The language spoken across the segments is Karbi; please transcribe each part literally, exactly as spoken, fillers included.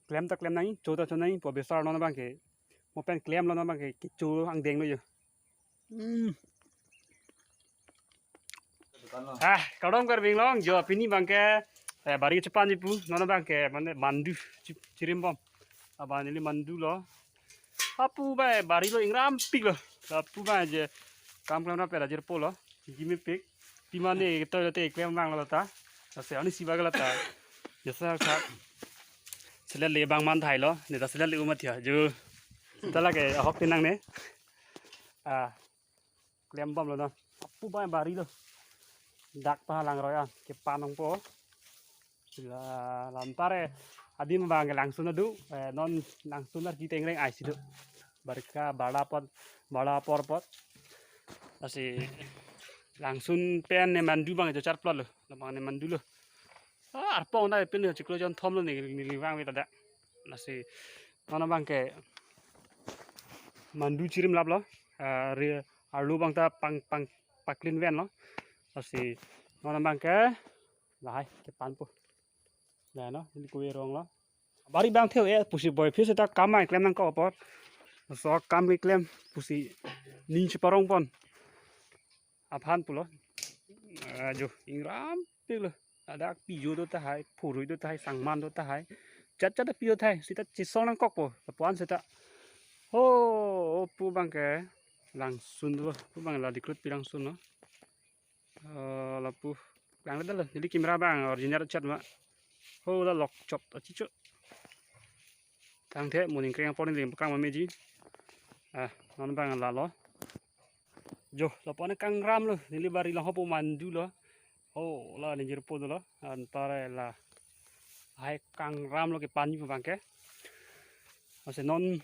Klem ta klem nangji, cho ta cho nangji, po besar non abangke. Mo pen klemlo non abangke, kecho angdeng lo jo. Hmm. Ah, kardom Karbi Anglong, jo pini abangke, eh, bari chepanji pu, non abangke, mane mandu, chi-, chirim bom. Abang neli mandu lo. Lapu abang, bari lo ingrampik lo. Lapu abang je, kam klem rap pera jirpo lo. Gimi pik. Pima ne, to te klem bang lo ta. Ase ani si bag lo ta. Jasa kha. Selet le bang man thai lo. Ne ta selet le umat ya. Jo. Ta lake ahok tinang ne. Ah. Klem bom lo non. Lapu abang bari lo. Dak pa lang roi an. Kepan ong po. Sila lampare. Adim abangke langsun adu. Eh, non langsun arji tengreng ai si do. Barka bala pot. Bala apor pot. Lasi langsun pen ne mandu abang jo char plot lo. Labang ne mandu lo. Ah, arpong da pin chiklo jon thom lo ne neli vang veta da. Lasi non abangke mandu chirim lap lo. Ah, re arlo abang ta pang pang paklin ven lo. Lasi non abangke lahai kepan po. Lahai no, neli kove rong lo. Bari abang theo e pusi boi phir seta kam ai klem nangkok apot. So kam keklem pusi ning cheparong pon. Aphan pulo. Ajo, ingrampik lo. Ladak pijo do tahai, phurui do tahai, sangman do tahai. Chat chat pijo tahai, seta chesong nangkok po. Lapu-an seta. Ho, pu abangke langsun lo. Pu abang la dikrut pi langsun lo. Eh, lapu. Lang le dal, neli camera abang original chat ma. Ho, la lok chop achicho. Tangthe mo ning kreng apor neli paklang ma meji. Ah, non abang la lo. Jo, lapu-an kangram lo, neli bari lo ho po mandu lo. Ho, la neli jirpo lo. Anpare lahai kangram lo kepanji pu abangke. Ase non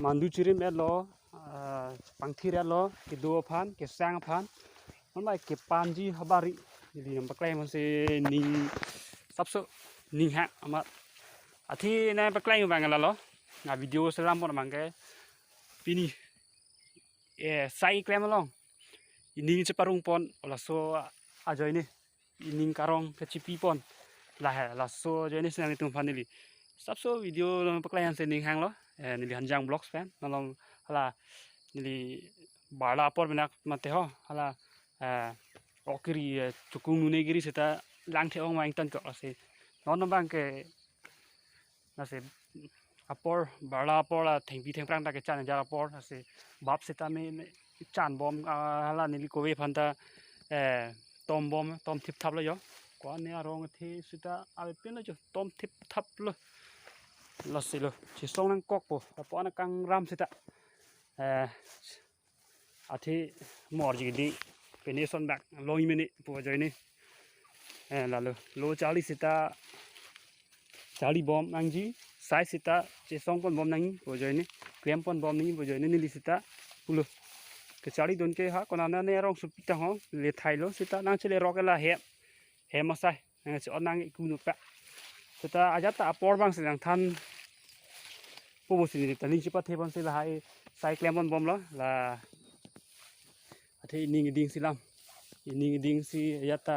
mandu chirim et lo, ah, pangthir et lo, kedo aphan, kesang aphan. Non bai kepanji habari. Neli nangpaklem ase ning sapso ning hang amat. Athe nangpaklem abang la lo. Na video selam pon abangke. Pini. Eh, sai klem along. Ining cheparong pon, laso ajoine. Ining karong kachipi pon. Lahai, laso ajoine si nanglitum aphan neli. Sapso video nangpaklem ase ning hang lo. Eh, neli Hanjang Vlogs pen. Nalong hala neli bala apor benak mate ho. Hala, eh, okiri, eh, chukung nune kiri seta langthe ong ma ington kok ase. Non abangke lasi apor, bala apor la thengpi thengphrang ta kechan jar apor, lasi bap seta me, me chan bom, ah, hala neli kove aphan ta, eh, tom bom, tom thip thap lo jo. Ko-an ne arong athe seta ave pin lo jo, tom thip thap lo. Lasi lo, chesong nangkok po, lapu-an kangram seta. Eh, athe morji di pene son bak long mene pu ajoine. Eh, lalo lo charli seta charli bom nangji, sai seta chesong pon bom nangji pu ajoine, klem pon bom nangji pu ajoine neli seta pulo. Kecharli don ke ha konane arong supi ta ho le thai lo seta nangchele rok la he. He masai. Nang si on nang iku nupa. Seta ajat ta apor abang si nangthan. Pupu si neli ta ning chepathe pon si lahai sai klem pon bom lo. La athe ining iding si lam. Ining iding si ajat ta,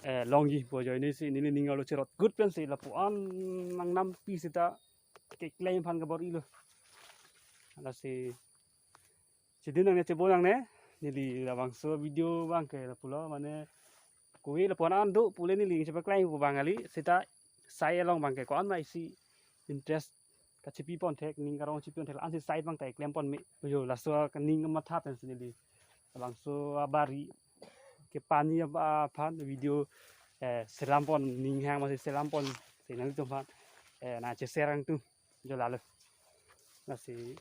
eh, longji pu ajoine si neli ning arlo cherot gut pen si lapu-an nangnampi seta keklem aphan kabor-i lo. Lasi chedun nangne chebo nangne neli labangso video abangke lapulo mane kove lapu-an an do pule neli chepaklem pu abang kali seta sai along abangke ko-an ma isi interest kachipi pon thek ning karong chipi pon thek ansi sai abang ta klem pon me yo laso kaning matha pen si neli labangso abari kepanji aphan video, eh, selam pon ning hang masi selam pon si nanglitum aphan, eh, nangche-share nangtum jo lalo. Lasi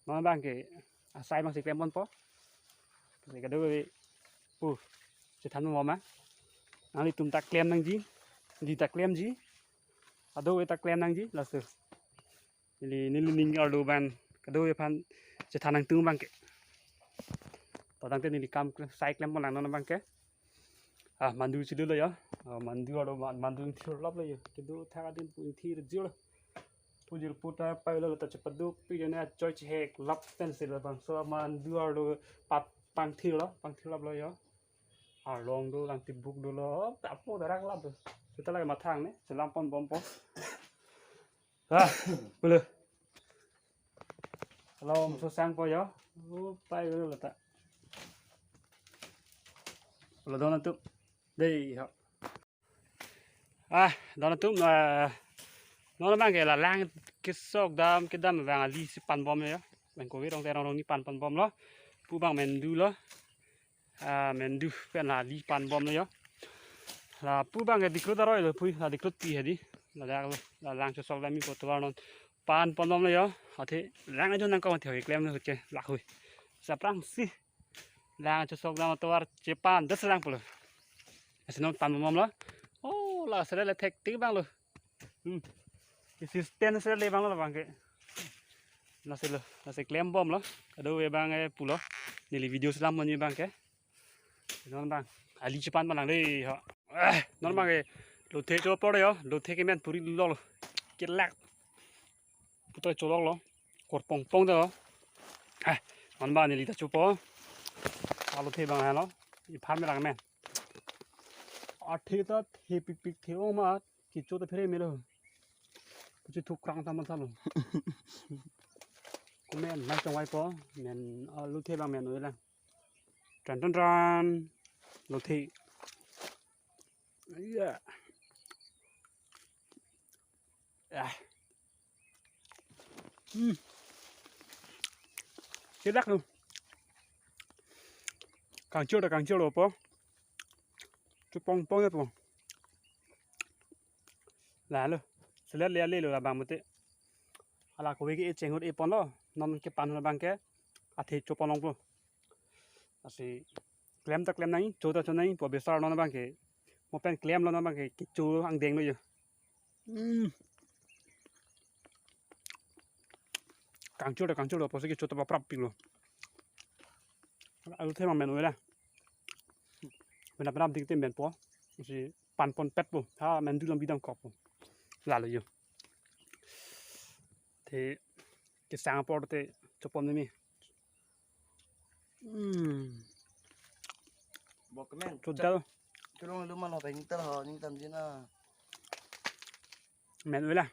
non abangke asai abang si klem ponpo. Lasi kadokave pu chethan mo ma. Nanglitum ta klem nangji, di ta klemji. Kadokave ta klem nangji laso. Neli, neli ning arlo abang kadokave aphan chethan nangtum abangke. To tangte neli kam klem, sai klem pon lang non abangke. Ah, mandu chidu lo ya. Ah, mandu arlo ma-, mandu ingthir lap lo ya. Kedo thak adin pu ingthir jir lo. Pujir puta pai lo ta chepadu pi jane achoi chehek lap pen si labangso mandu arlo pap pangthir lo, pangthir lap lo ya. Arlong do, lang tibuk do lo, apo darak lap do. Kita lagi mathang ne, selam ponbompo. Ah, boleh. Kalau musuh sang po ya. Oh, pai dulu letak. Kalau dona tu. Dei, ha. Ah, dona tu, ah, non abang ke la lang kesok dam kedam abang ali si panbom ya. Abang kowe rong terong rong ni pan ponbomlo. Pu abang mendu lo. Ah, mendu pen la ali panbomlo ya. Lapu abang ke dikrut aroi lo pui, la dikrut pi hedi. Ladak lo, la lang chosok dam mi po tovar non pan ponbomlo ya. Athe lang ajo nangkok athe hoi klemlo ke, la hoi. Saprang si. Lang chosok dam tovar chepan, das lang pulo. Asi non panbomlo. Oh, la sere le thek tik abang lo. Hmm. Assistant sere le abang lo abang ke. Lasi lo, lasi klembomlo. Aduh, abang eh pulo. Neli video selam monji abang ke. Non abang. Ali chepan abang dei ha. Eh, non abang ke. Lothe chopor yo. Lothe ke men puri lo lo. Kelak. Putar cholok lo. Kor pong pong de lo. Eh, non abang neli ta chopo. Lothe abang ha lo. Iphan me lang men. Athe ta the pik pik the ong ma. Kecho ta phere melo. Kuchi thuk krang ta man salo. Kumen nang chongvai po. Men, ah, lothe abang men oi lang. Tran tran tran. Lothe. Iya. Ah. Hmm. Kedak lo. Kangchor ta kangchor lo po. Chopong pong ya po. La lo. Selet le le lo la abang mate. Hala kowe ke e chenghut e ponlo. Non ke pan abang ke. Athe chopon longpo. Asi klem ta klem nangji, cho ta cho nangji, po besar non abang ke. Mo pen klemlo non abang ke, kecho angdeng lo yo. Hmm. Kangchor ta kangchor lo, posi kecho ta prap pik lo. Alu the abang men oi la. Bena bena dik tem ben po. Si pan ponpet po. Ha mendu lam bidang kok po. La lo yo. Te kesang apor te chopon ni. Hmm. Bok men. Chodal. Chulong lu mano ta ingtar ho, ingtar jina. Men oi la.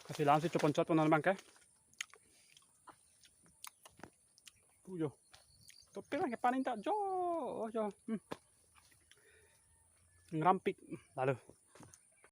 Kasi lang si chopon chopon non abang ke. Uyo. Topi lang ke panin ta jo, jo. Hmm. Ngrampik. Lalu.